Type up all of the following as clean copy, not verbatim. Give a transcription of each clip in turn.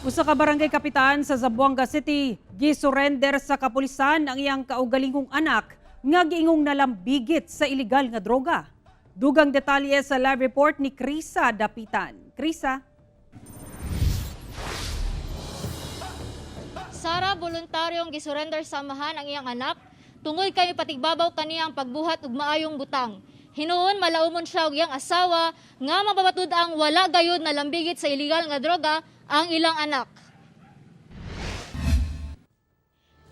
Usa ka barangay kapitan sa Zamboanga City gisurrender sa kapulisan ang iyang kaugalingong anak nga giingong nalambigit sa ilegal nga droga. Dugang detalye sa live report ni Krisa Dapitan. Krisa? Sara, voluntaryong gisurrender sa amahan ang iyang anak tungod kay patigbabaw kaniya ang pagbuhat og maayong butang. Hinuon malaumon siya og iyang asawa nga mapapatud ang wala gayud nalambigit sa illegal nga droga ang ilang anak.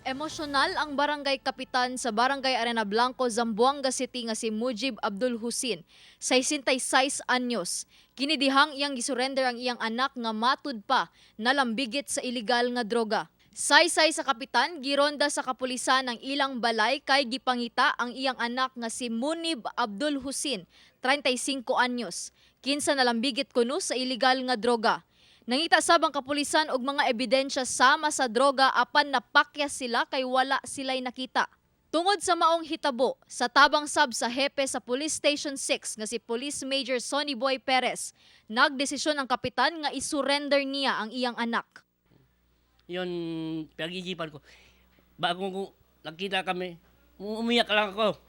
Emosyonal ang barangay kapitan sa Barangay Arena Blanco, Zamboanga City nga si Mujib Abdul Husin, 66 anyos. Kini dihang iyang gisurrender ang iyang anak nga matud pa nalambigit sa ilegal nga droga. Saysay sa kapitan, gironda sa kapulisan ang ilang balay kay gipangita ang iyang anak nga si Munib Abdul Husin, 35 anyos. Kinsa nalambigit kuno sa ilegal nga droga. Nangita sab ang kapulisan og mga ebidensya sama sa droga apan napakyas sila kay wala sila'y nakita. Tungod sa maong hitabo, sa tabang sab sa hepe sa Police Station 6 nga si Police Major Sonny Boy Perez, nagdesisyon ang kapitan nga isurrender niya ang iyang anak. Yun, pinag-isipan ko. Bago ko nagkita kami, umiyak lang ako.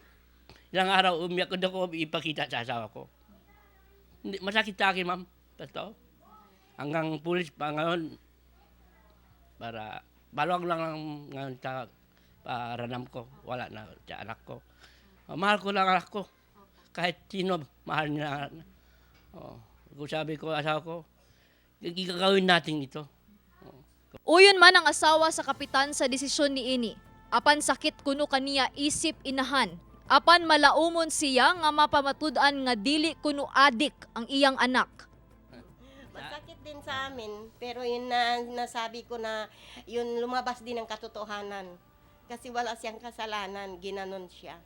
Ilang araw, umiyak ko daw ko ipakita sa asawa ko. Hindi, masakit sa akin, ma'am. Totoo. Hanggang pulis pa ngayon, para balwag lang ang ngayon sa paranam ko. Wala na sa anak ko. Mahal ko lang anak ko. Kahit sino, mahal niya. Oh, kung sabi ko, asawa ko, gagawin natin ito. Uyon man ang asawa sa kapitan sa desisyon ni ini. Apan sakit kuno kaniya isip inahan. Apan malaumon siya nga mapamatud-an nga dili kuno adik ang iyang anak. Masakit din sa amin, pero yun na nasabi ko na yun lumabas din ang katotohanan. Kasi wala siyang kasalanan, ginanon siya.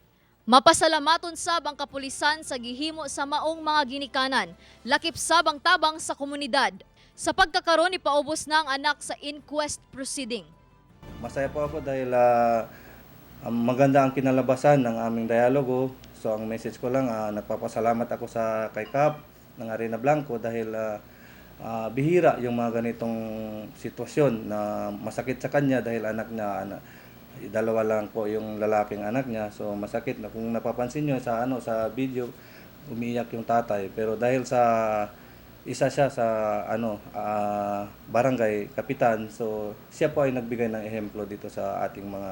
Mapasalamaton sab ang kapulisan sa gihimo sa maong mga ginikanan, lakip sab ang tabang sa komunidad. Sa pagkakaroon, ipaubos na ang anak sa inquest proceeding. Masaya po ako dahil ang maganda ang kinalabasan ng aming dialogo. So ang message ko lang, nagpapasalamat ako sa kay Kap ng Arena Blanco dahil bihira yung mga ganitong sitwasyon na masakit sa kanya dahil anak niya, dalawa lang po yung lalaking anak niya. So masakit na kung napapansin niyo sa ano sa video, umiiyak yung tatay, pero dahil sa isa siya sa ano barangay kapitan, so siya po ay nagbigay ng ehemplo dito sa ating mga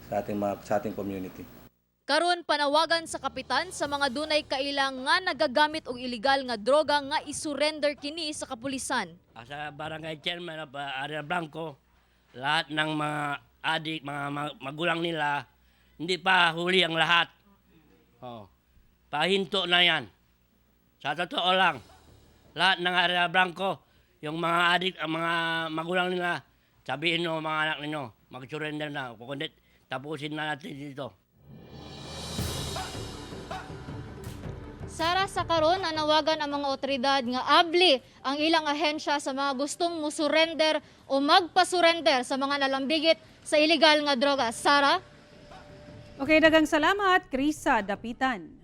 sa ating community. Karon panawagan sa kapitan sa mga dunay kailang nga nagagamit og illegal nga droga nga isurrender kini sa kapulisan. Sa barangay chairman of Arena Blanco, lahat ng mga adik, mga magulang nila, hindi pa huli ang lahat. Oh. Pahinto na yan. Sa totoo lang, lahat ng Arena Blanco, yung mga adik, ang mga magulang nila, sabihin nyo mga anak ninyo, mag-surrender na. Kung hindi, tapusin na natin dito. Sara, sa karon nanawagan ang mga otoridad nga abli ang ilang ahensya sa mga gustong musurrender o magpasurrender sa mga nalambigit sa illegal nga droga. Sara? Okay, dagang salamat, Krisa Dapitan.